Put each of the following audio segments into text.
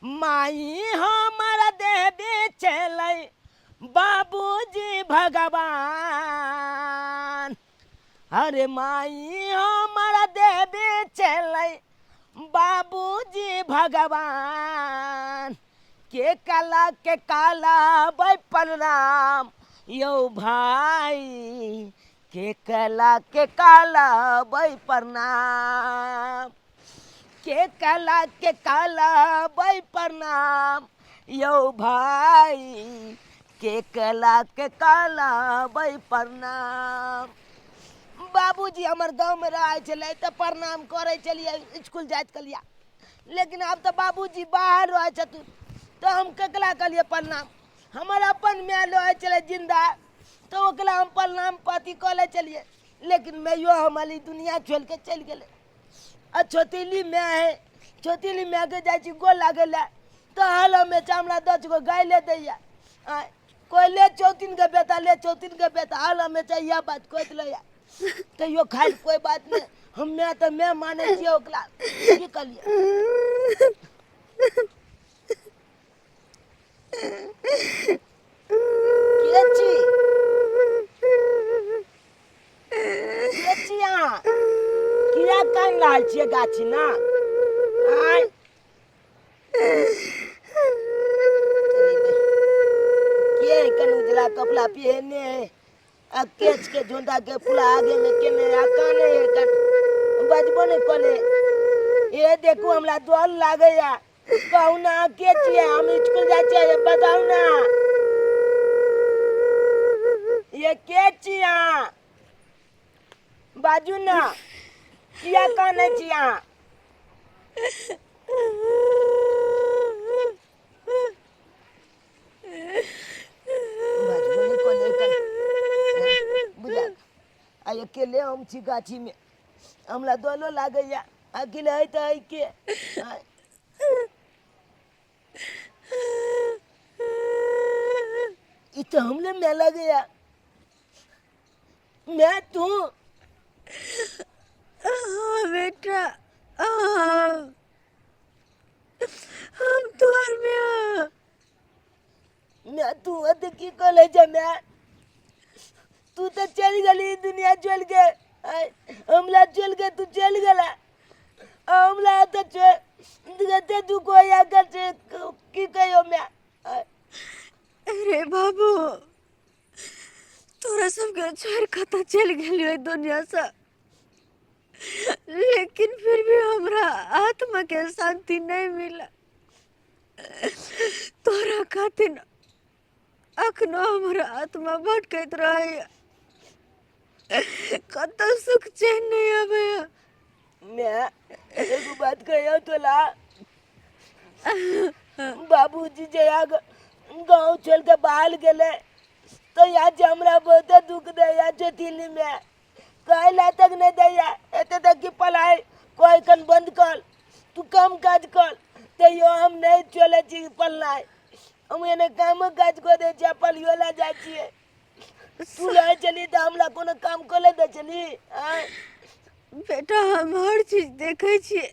माई हमर देवी छलै, बाबूजी भगवान। अरे माई हमर देवी छलै, बाबूजी भगवान। के कला के काला बै प्रणाम यौ भाई, के कला के काला बै प्रणाम, के कला के काला बै प्रणाम यौ भाई, के कला के काला बै प्रणाम। बाबूजी हमर गाँवमे रहै छलै तऽ प्रणाम करै छलियै इसकुल जाइत कलिया, लेकिन आब तऽ बाबूजी बाहर रहै छथुन तऽ हम केकरा कहलियै प्रणाम। हमर अपन माय रहै छलै जिन्दा तऽ ओकरा हम प्रणाम पाती कऽ लै छलियै, लेकिन माइयो हमर ई दुनिया छोड़िके चलि गेलै। आ छोतीली माय है, छोतीली मायके जाइ छी गोर लागै लए तऽ हल हमेशा हमरा 10 गो गाइले दैया। आँय, कोइ ले चौथिन के बेटा, ले चौथिन के बेटा, हल हमेशा इएह बात कहैत रहैया। तैयो खाइ कोइ बात नहि, हम माय तऽ माय मानै छियै ओकरा। की कहलियै? के छी? के छी अहाँ? किया कानि रहल छियै गाछी ना? आँय, के कन उजला कपड़ा पहिरने है आ केच के झुंडा के पूरा आगे में केने आ काने है कन बजबो नहीं कोने। ए देखू हमरा डर लागैया, कहू ना के छियै? हम स्कूल जाइ छियै, बताउ ना ये के छी अहाँ? बाजू ना, किया कानै छी अहाँ? बाजबो नहि कोने कन बुझा। आ अकेले हम छी गाछीमे, हमरा डरो लागैया। अकेले है तऽ है के? आँय। ई तऽ हमरे माय लगैया। मैं तू? हाँ बेटा, हाँ, हम तोहर में। मैं तू अत की कहले जे मैं तू तो चल गली दुनिया चल के, हमला चल के तू चल गला, हमला तो चल गते तू कोई आकर से की कहियो मैं? अरे बाबू, तोरा सबके छोड़ के तो चल गेलियो दुनिया से, लेकिन फिर भी हमरा आत्मा के शांति नहीं मिला। तोरा खातिर अखनो हमर आत्मा भटकैत रहैया, कतौ सुख चैन नहीं आबैया। मैं एगो बात कहियो तोला, बाबूजी जया गाँव छोड़ के बाहर गेले तो यहाँ जे हमरा बहुत दुख दैया चौथिली में, कहला तक नहीं दैया, एते तक कि पढ़ाई कोई कन बंद कर, तू कम काज कर, तैयो हम नहीं चले छी पढ़नाइ। हम एने काम काज कऽ दै छियै, पढ़ियो ला जाइ छियै। तू रहै छली तऽ हमरा कोनो काम कऽ ले दै छली? आँय बेटा, हम हर चीज देखै छियै,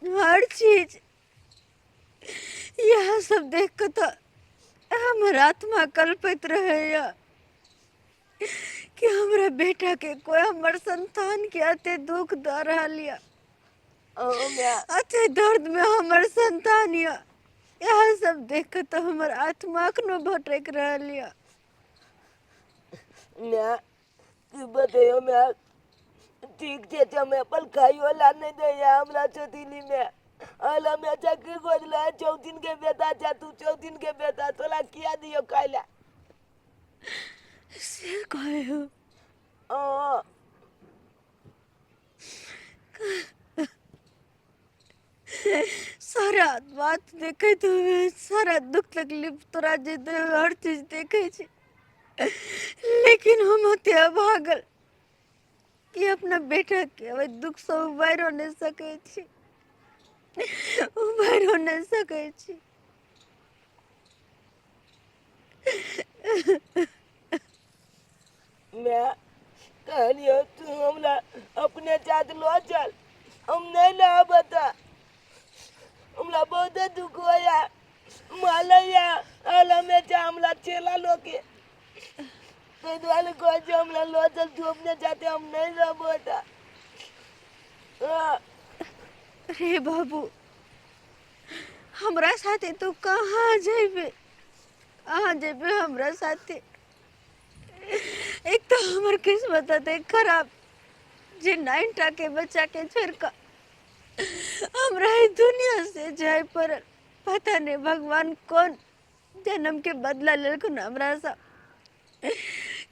हर चीज। इएह सब देख कऽ तऽ हमर आत्मा कलपैत रहैया कि हमरा बेटा के कोई, हमर संतान के एते दुख दऽ रहल यऽ, ओ माय, एते दर्द में हमर संतान यऽ। इएह सब देख कऽ तऽ हमर आत्मा अखनो भटकि रहल यऽ। माय, तू बतैयो माय, ठीक छै तऽ हम अपन खाइयो ला नहि दैया हमरा चौथिली में। अला में चक्की गोदला चौथिन के बेटा छै, तू चौथिन के बेटा, तोला किया दियो खाइ ला? से कहियो ओ सारा बात देखैत हुए, सारा दुख तकलीफ तोरा जे दे हर चीज देखै छी, लेकिन हम ओते अभागल कि अपना बेटा के ओहि दुख से उबारियो नहि सकै छी, उबारियो नहि सकै छी। मैं कहलियो तू हमरा अपने साथ लऽ चल, हम नहीं रहब एतऽ, हमरा बहुत दुख होइया। ताहि दुआरे कहै छी हमरा लऽ चल तू अपने जाते, हम नहि रहबो एतऽ। रे बाबू, हमरा साथे तू कहाँ जेबे, कहाँ जेबे हमरा साथे? एक तो हमर किस्मत एते खराब जे 9 टा के बच्चा के छोड़ कऽ हमरा ई दुनिया से जाय पड़ल। पता नहीं भगवान कौन जन्म के बदला लेलखुन हमरा से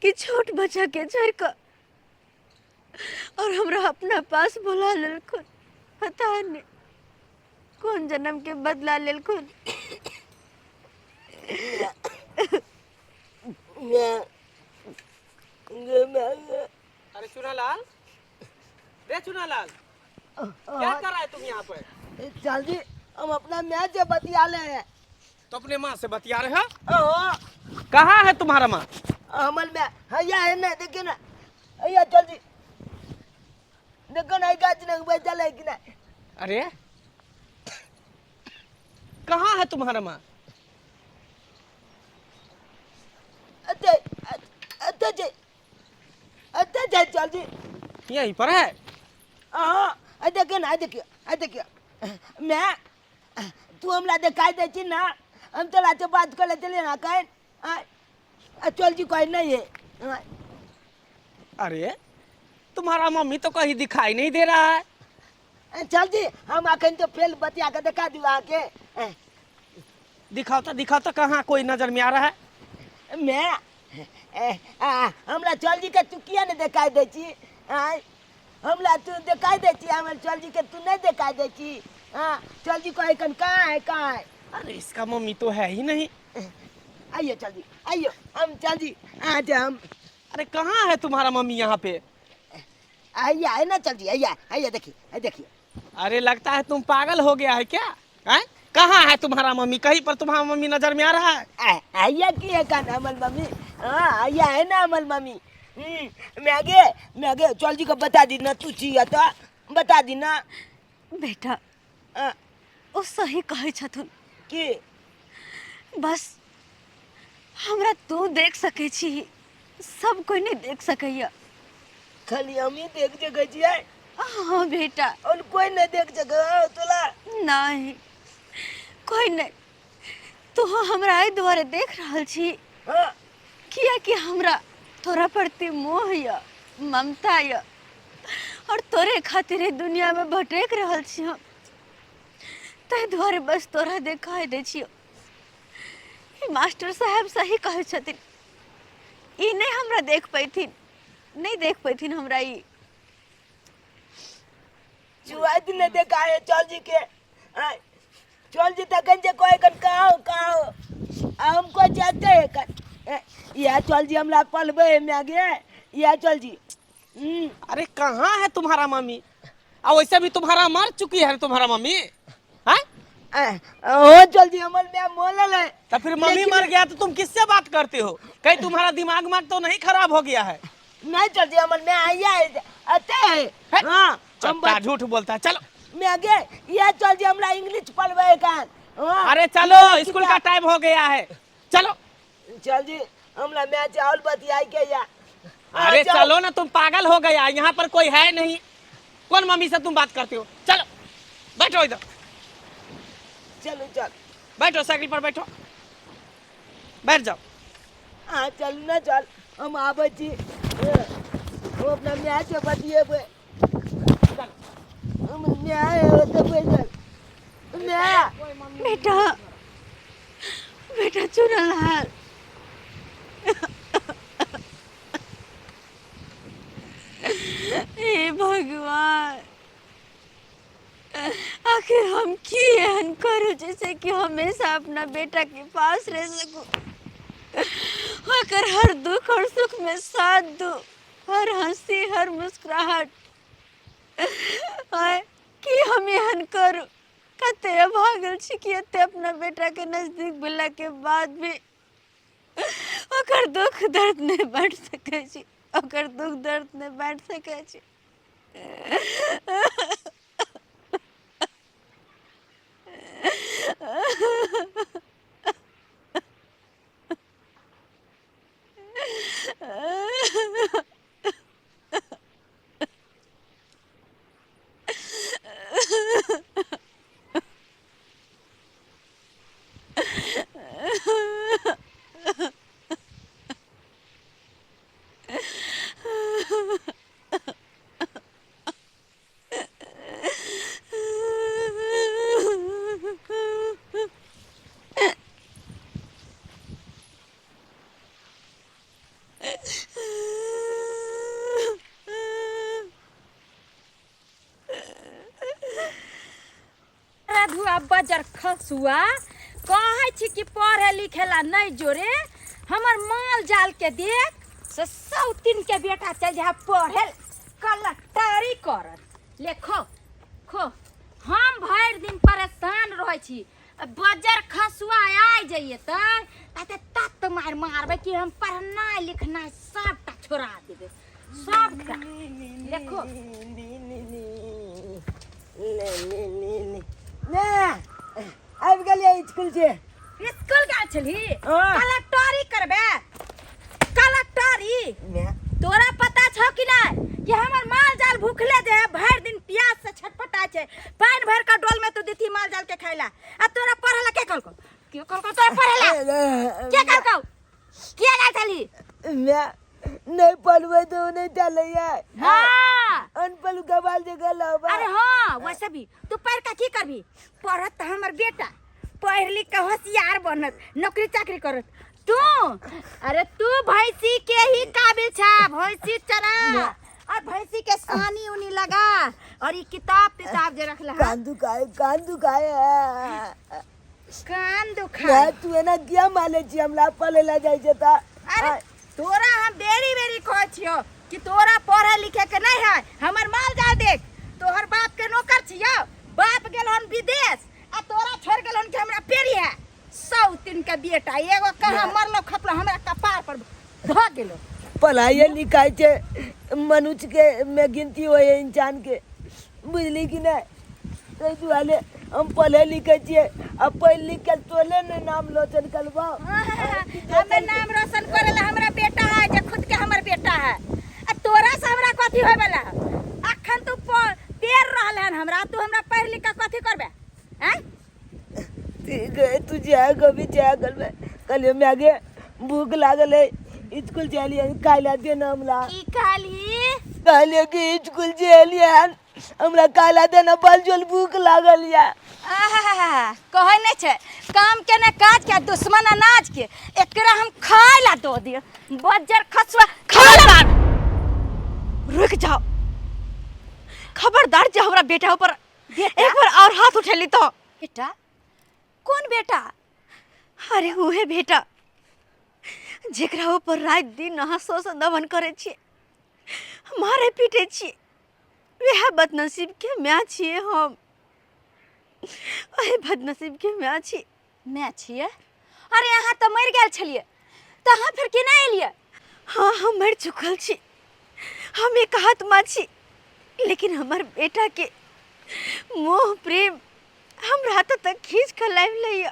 कि छोट बच्चा के छोड़ कऽ और हमरा अपना पास बुला लेलखुन। पता नहीं कौन जन्म के बदला लेलखुन। अरे चुनालाल, रे चुनालाल, क्या कर रहा है तुम यहाँ पर? चल जी, हम अपना मैच से बतिया ले हैं। तो अपने माँ से बतिया रहे हो? कहाँ है तुम्हारा माँ? अमल में हैया है ना, देखिए ना हैया। चल जी, देखो ना गाछ ना बैठल है कि ना। अरे कहाँ है तुम्हारा माँ? अते अते जे अते जे चल जी, यहीं पर है। हाँ, देखिए ना, देखिए, देखिए। मैं तू हमरा देखाई दे छी ना, हम तोरा से बात करे चलिए ना कहीं। चल जी, कोई नहीं है। अरे तुम्हारा मम्मी तो कहीं दिखाई नहीं दे रहा है। चल जी, हम अखन तो फेल बतिया के दिखा दू आके। दिखाओ तो, दिखाओ तो, कहाँ कोई नजर में आ रहा है? मैं हमरा चल जी के तू किया नहीं दिखाई दे छी? हमरा तू दिखाई दे छी, हमरा चल जी के तू नहीं दिखाई दे छी। हाँ चल जी, कहे कन कहाँ है, कहाँ है? अरे इसका मम्मी तो है ही नहीं। आइयो चल जी, आइयो हम चल जी, आ जा हम। अरे कहाँ है तुम्हारा मम्मी यहाँ पे? आइए आइए ना चल जी, आइए आइए, देखिए देखिए। अरे लगता है तुम पागल हो गया है क्या? हैं? कहाँ है तुम्हारा मम्मी? कहीं पर तुम्हारा मम्मी नजर में आ रहा है? आइया की है का अमल मम्मी? हाँ आइया है ना अमल मम्मी। मैं आगे, मैं आगे चल जी को बता दी ना, तू चाहिए तो बता दी ना। बेटा, ओ सही कहै छथुन की बस हमरा तू देख सकै छी, सब कोई नहीं देख सकैया। खाली हम ही देख सकै छियै? हाँ बेटा। और कोई नहीं देख सकै तोला? नहीं, कोई नहीं। तू हमरा एहि दुआरे देख रहल छी। हाँ। किया कि हमरा तोरा प्रति मोह यऽ, ममता यऽ, और तोरे खातिर एहि दुनिया में भटक रहल छी हम, ताहि दुआरे बस तोरा देखाई दै छियौ। मास्टर साहब सही कहै छथिन, ई नहीं हमरा देख पैथिन, नहीं देख पैथिन हमरा ई। चुआइत नहीं देखा है चल जी के। चल जी तखन जे कहे कन कहाँ हो, कहाँ हो? आ हमको जाते है कन। या चल जी हमरा पलबे में आगे, या चल जी। अरे कहाँ है तुम्हारा मम्मी? आ वैसे भी तुम्हारा मर चुकी है तुम्हारा मम्मी। हाँ? ओ चल जी हमर में मोलल है। तो फिर मम्मी लेकिन मर गया तो तुम किससे बात करते हो? कहीं तुम्हारा दिमाग माग तो नहीं खराब हो गया है? नहीं चल जी हमर में आया है, अते है। है? हाँ, हम चट्टा झूठ बोलता है। चलो मैं आगे या चल जी हमरा इंग्लिश पढ़वे कान। हाँ। अरे चलो, स्कूल का टाइम हो गया है, चलो। चल जी हमरा मैच और बतियाई के या। हाँ, अरे चल। चलो ना, तुम पागल हो गया, यहाँ पर कोई है नहीं, कौन मम्मी से तुम बात करते हो? चलो बैठो इधर। चलो चल बैठो, साइकिल पर बैठो, बैठ जाओ। हाँ चल ना चल, हम आबै छी। हम अपना my से बतियेबै। हम my होते बैठल my. बेटा, बेटा चुनलाल, हे भगवान, आखिर हम की एहन करू जैसे कि हमेशा अपना बेटा के पास रह सकूं, अगर हर दुख और सुख में साथ दूं, हर हंसी हर मुस्कुराहट। आय की हम एहन करू? कते भागल छी कि एते अपना बेटा के नजदीक भेला के बाद भी ओकर दुख दर्द नहीं बांट सकै छी, ओकर दुख दर्द नहीं बांट सकै छी। बजर खसुआ कहै छी कि पढ़े लिखे ला नहीं जोरे हमर माल जाल के देख से सौ तीन के बेटा चल जा पढ़े कलक्टरी करत ले खो खो। हम भरि दिन परेशान रहै छी, बजर खसुआ आइ जाइए तऽ ताते तत मार मारबै कि हम पढ़नाइ लिखनाइ सबटा छोड़ा देबै सबटा। देखो ले ले ले ले ने आबि गेलियै स्कूल से। स्कूल गेल छली? हाँ। कलेक्टरी करबे कलेक्टरी। ने तोरा पता छौ कि नहि कि हमर माल जाल भूखले जे है भरि दिन प्यास से छटपटा छै, पानि भरि के डोल में तू देती माल जाल के खाइला, आ तोरा पढ़े ला के कहलकौ? के कहलकौ तोरा पढ़े ला? के कहलकौ? के गेल छली? मैं नहीं पढ़बै तऽ ओ नहि चलैया। हाँ, अनपढ़ गवाल जे गलबा। अरे हाँ, वैसे भी तू पढ़ के की करबी? पढ़त तऽ हमर बेटा पढ़ लिख के होशियार बनत, नौकरी चाकरी करत। तू, अरे तू भैंसी के ही काबिल छा, भैंसी चरा और भैंसी के सानी उनी लगा और ई किताब तिताब जे रखला है। कान दुखाए, कान दुखाए। कान दुखाए? मैं तू एना किया माने छी हमरा पढ़े ला जाइ छै तऽ? अरे तोरा हम बेरी बेरी कहै छियो कि तोरा पढ़े लिखे के नहीं है। हमर माल जाल देख, तोहर बाप के नौकर छियो, बाप गेल हन विदेश आ तोरा छोड़ गेल हन कि हमरा पेरी है। सौ तीन के बेटा एगो कहाँ मरलो खपलो हमरा कपार पर ध गेलो। पढ़ाइए लिखाइ छै मनुष्य के में गिनती होइ है इंसान के, बुझली कि नहि? ताहि दुआरे हम पढ़े लिखे छियै आ पढ़ि लिख के तोले ने नाम रोशन करबो। हमें नाम रोशन करे ला हमरा बेटा है जे खुद के हमर बेटा है, आ तोरा से हमरा कथी होय वाला है? अखन तू पेर रहल हन हमरा, तू हमरा पढ़ लिख के कथी करबे हैं? ठीक है, तू जाय कभी जाय करबे। कहलियै माय गे भूख लागल है, स्कूल से एलियै, खाय ला दे ना हमरा। की कहली? कहलियै कि स्कूल से एलियै हन, हमरा खाय ला दे ना, बड़ जोर भूख लागल या। आहा, कहै नहि छै काम के ने काज के दुश्मन अनाज के, एकरा हम खाय ला दो दियो बज्जर खसुआ खाय ला। रुक जाओ, खबरदार जे हमरा बेटा ऊपर बेटा? एक बार और हाथ उठेली तो। बेटा? कौन बेटा? अरे उहे बेटा जेकरा ऊपर रात दिन अहाँ शोषण दमन करै छी, मारे पीटे छी, वएह बदनसीब के माय छियै हम, ओहे बदनसीब के माय छी। माय छियै? अरे अहाँ तऽ मरि गेल छलियै तऽ अहाँ फेर केना एलियै? हाँ, हम मरि चुकल छी, हम एक आत्मा छी, लेकिन हमर बेटा के मोह प्रेम हमरा तऽ तक खींच कऽ लाबि लैया,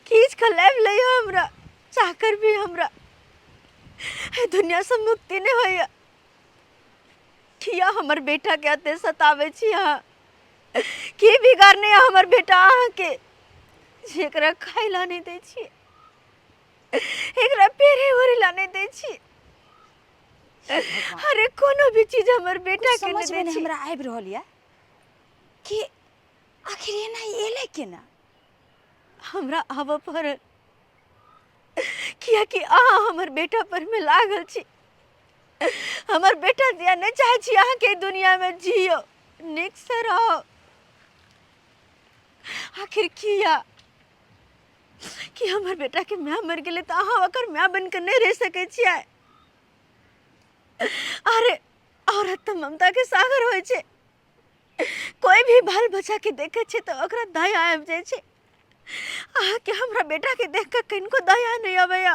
खींच कऽ लाबि लैया। हमरा चाहकर भी हमरा एहि दुनिया से मुक्ति नहि होइया। किया हमर बेटा के एते सताबै छी अहाँ? की बिगाड़ने यऽ हमर बेटा अहाँके जेकरा खाय ला नहि दै छी, एकरा पेरे ओढ़े ला नहि दै छी? अरे कोनो भी चीज हमर बेटा के समझ नहि में दै नहि छी। हमरा आबि रहल यऽ कि आखिर एना एलै केना? हमरा आबऽ पड़ल कियाकि अहाँ हमर बेटा पर में लागल छी। हमर बेटा दिया नहि चाहै छी अहाँके दुनिया में जियो, नीक से रहो। आखिर किया कि हमर बेटा के माय मरि गेलै तऽ अहाँ ओकर माय बनि कऽ नहि रहि सकै छियै? अरे औरत तऽ ममता के सागर होइ छै, कोई भी बाल बच्चा के देखे छै तऽ ओकरा दया आबि जाइ छै। अहाँके हमरा बेटा के देख कऽ कनिको दया नहि अबैया,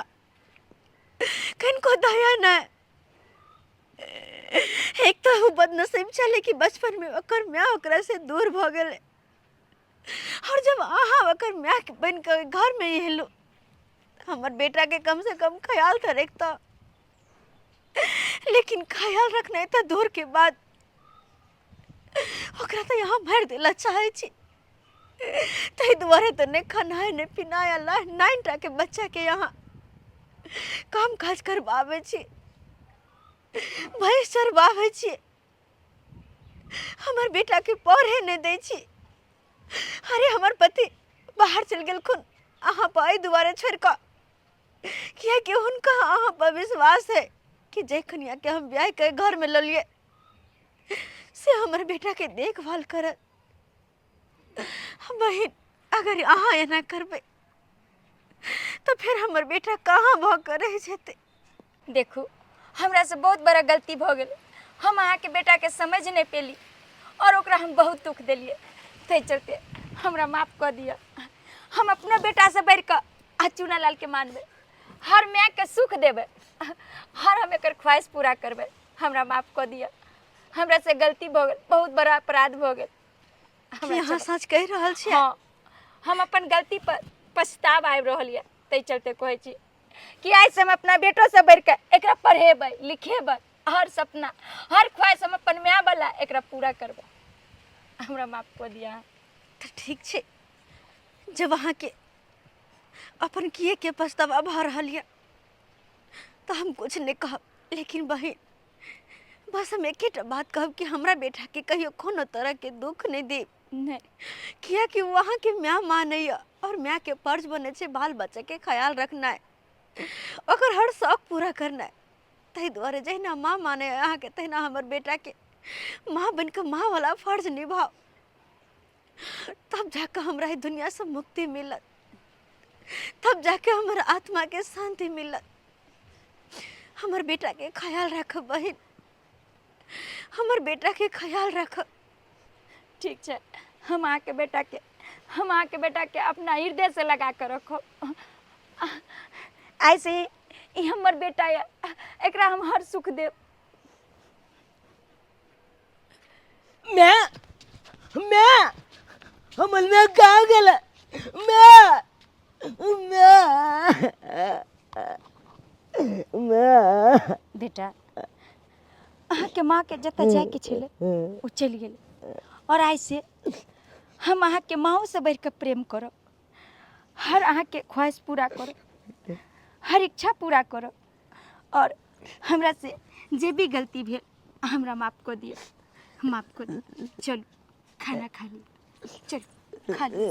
कनिको दया नहि। एक तऽ ओ बदनसीब छलै कि बचपन में ओकर माय ओकरा से दूर भऽ गेलै, और जब अहाँ ओकर माय बनि कऽ घर में एलहुँ, हमर बेटा के कम से कम ख्याल तऽ रखता, लेकिन ख्याल रखनाइ तऽ दूर के बात, ओकरा तऽ यहाँ मारि देला चाहै छी। ताहि दुआरे तऽ नहि खेनाइ नहि पिनाइ आ नाइन टा के बच्चा के यहाँ काम काज करबाबै छी, भैंस चरबाबै छी, हमर बेटा के पढ़े नहि दै छी। अरे हमर पति बाहर चलि गेलखुन अहाँ पर एहि दुआरे छोड़ि कऽ कियाकि हुनका अहाँ पर विश्वास है कि जे कनिया के हम ब्याह के घर में ललिए से हमर बेटा के देखभाल करत। बहिन, अगर अहाँ एना करबै तऽ फेर हमर बेटा कहाँ भऽ कऽ रहि जेतै? देखू, हमरासँ बहुत बड़ा गलती भऽ गेल। हम अहाँके बेटाके समझ नहि पेली आओर ओकरा हम बहुत दुख देलियै, ताहि चलते हमरा माफ कऽ दिअ। हम अपना बेटासँ बढ़ि कऽ आ चूनालालके मानबै, हर मायके सुख देबै, हर हम एकर ख्वाहिश पूरा करबै। हमरा माफ कऽ दिअ, हमरासँ गलती भऽ गेल, बहुत बड़ा अपराध भऽ गेल। की अहाँ सच कहि रहल छी? हँ, हम अपन गलती पर पछताव आबि रहल यऽ, ताहि चलते कहै छी कि आइसँ हम अपना बेटोसँ बढ़ि कऽ एकरा पढ़ेबै लिखेबै, हर सपना हर ख्वाहिश हम अपन मायवला एकरा पूरा करबै। हमरा माफ कऽ दिअ। तऽ ठीक छै, जब अहाँके अपन किए के पछतावा भऽ रहल यऽ तऽ हम किछु नहि कहब, लेकिन बहिन, बस हम एकेटा बात कहब कि हमरा बेटाके कहियो कोनो तरहके दुख नहि देब। नहि। कियाकि ओ अहाँके माय मानैए आओर मायके फर्ज बनै छै बाल बच्चाके ख्याल रखनाइ, ओकर हर शौक पूरा करनाइ। ताहि दुआरे जहिना माँ मानै अहाँके, तहिना हमर बेटाके माँ बनिकऽ माँवला फर्ज निभाउ, तब जाकऽ हमरा एहि दुनिआँसँ मुक्ति मिलत, तब जाके हमर आत्माके शान्ति मिलत। हमर बेटाके ख्याल राखब बहिन, हमर बेटाके ख्याल राखब। ठीक छै, हम अहाँके बेटाके, हम अहाँके बेटाके अपना हृदयसँ लगा कऽ रखब। आइसँ ही ई हमर बेटा यऽ, एकरा हम हर सुख देब। मैं मैं हमर मैं कहाँ गेल? मैं मैं मैं बेटा, अहाँके माँके जतऽ जाइके छलै ओ चलि गेलै, आओर आइसँ हम अहाँके माँओसँ बढ़िकऽ प्रेम करब, हर अहाँके ख्वाहिश पूरा करब, हर इच्छा पूरा करब। आओर हमरासँ जे भी गलती भेल हमरा माफ कऽ दिअ, माफ कऽ दिअ। चलू, खाना खा लिअ, चलू खा लिअ।